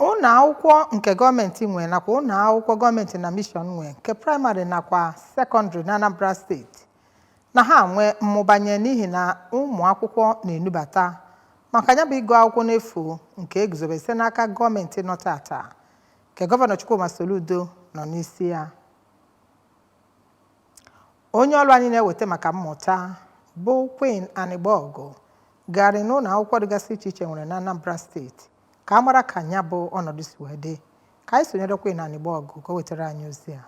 Ụlọ akwụkwọ nke gọọmenti nwe nakwa ụlọ akwụkwọ gọọmenti na mishọn nwe nke praịmarị nakwa sekọndịrị na Anambra Steeti na ha nwee mmụbanye n'ihi na ụmụ akwụkwọ na-enubata maka ya bụ ịgụ akwụkwọ n'efu nke eguzobe site n'aka gọọmenti nọ tata nke Gọvanọ Chukwuma Soludo nọ n'isi ya. Onye ọrụ anyị na-eweta maka mmụta bụ Queen Anigbogu gagharị n'ụlọ akwụkwọ dịgasị iche iche nwere na Anambra Steeti ka a mara ka ya bụ ọnọdụ si wee dị. Ka anyị sonyere Queen Anigbogu ka o wetara anyị ozi a.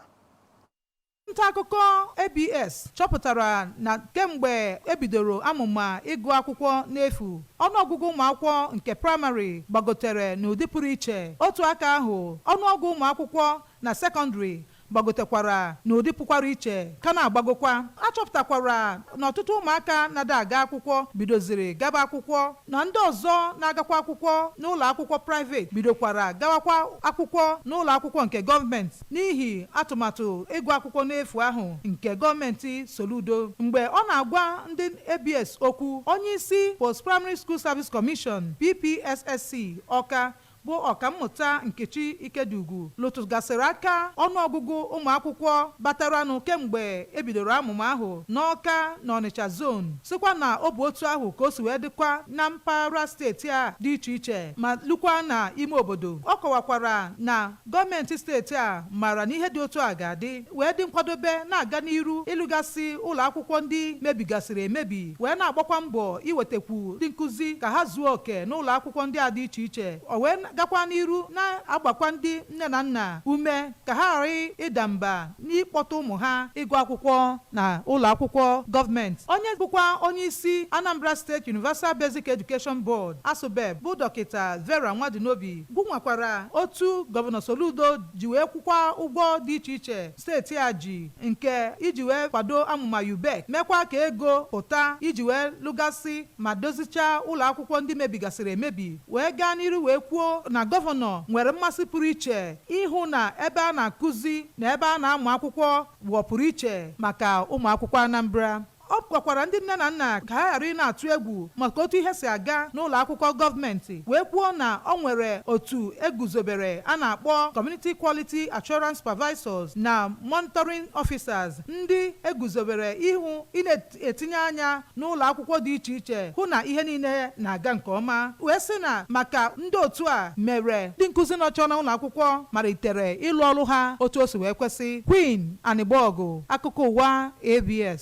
Nta akụkọ ABS chọpụtara na kemgbe ebidoro amụma ịgụ akwụkwọ n'efu, ọnụọgụgụ ụmụ akwụkwọ nke praịmarị gbagotere n'ụdị pụrụ iche. Otu aka ahụ, ọnụọgụ ụmụ akwụkwọ na sekọndịrị gbagotekwara n'ụdị pụkwara iche ka na-agbagokwa. A chọpụtakwara na ọtụtụ ụmụaka na-ada aga akwụkwọ bidoziri gaba akwụkwọ, na ndị ọzọ na-agakwa akwụkwọ n'ụlọ akwụkwọ private bidokwara gawakwa akwụkwọ n'ụlọ akwụkwọ nke gọọmenti n'ihi atụmatụ ịgụ akwụkwọ n'efu ahụ nke gọọmenti Soludo. Mgbe ọ na-agwa ndị ABS okwu, onyeisi Post Primary School Service Commission, PPSSC, Ọka, bụ Ọkammụta Nkechi Ikedugwu, lụtụgasịrị aka ọnụọgụgụ ụmụ akwụkwọ bataranụ kemgbe ebidoro amụma ahụ n'Ọka na Ọnịcha zone, sịkwa na ọ bụ otu ahụ ka o si wee dịkwa na mpaghara steeti a dị iche iche ma lukwa na ime obodo. Ọ kọwakwara na gọọmenti steeti a maara na ihe dị otu a ga-adị, wee dị nkwadobe na-aga n'iru ịlụgasị ụlọ akwụkwọ ndị mebigasịrị emebi, wee na-agbakwa mbọ iwetakwu ndị nkụzi ka ha zuo oke n'ụlọ akwụkwọ ndị a dị iche iche. O wee gakwa n'iru na-agbakwa ndị nne na nna ume ka ha ghara ịda mba n'ịkpọta ụmụ ha ịgụ akwụkwọ na ụlọ akwụkwọ gọọmenti. Onye bụkwa onye isi Anambra State Universal Basic Education Board, ASUBEB, bụ Dọkịta Vera Nwadinobi, gụnwakwara otu Gọvanọ Soludo ji wee kwụkwa ụgwọ dị iche iche steeti a ji nke iji wee kwado amụma UBEC, mekwa ka ego pụta iji wee lụgasị ma dozichaa ụlọ akwụkwọ ndị mebigasịrị emebi, wee gaa n'iru wee kwuo na gọvanọ nwere mmasị pụrụ iche ịhụ na ebe a na-akụzi na ebe a na-amụ akwụkwọ wọpụrụ iche maka ụmụ akwụkwọ Anambra. Ọ gwakwara ndị nne na nna ka ha ghara ị na-atụ egwu maka otu ihe si aga n'ụlọ akwụkwọ gọọmenti, wee kwuo na ọ nwere otu eguzobere a na-akpọ Community Quality Assurance Supervisors na Monitoring Officers, ndị eguzobere ịhụ ị na-etinye anya n'ụlọ akwụkwọ dị iche iche, hụ na ihe niile na-aga nke ọma, wee sị na maka ndị otu a mere ndị nkụzi nọchọ n'ụlọ akwụkwọ malitere ịlụ ọrụ ha otu o si wee kwesị. Queen Anigbogu, akụkọ ụwa ABS.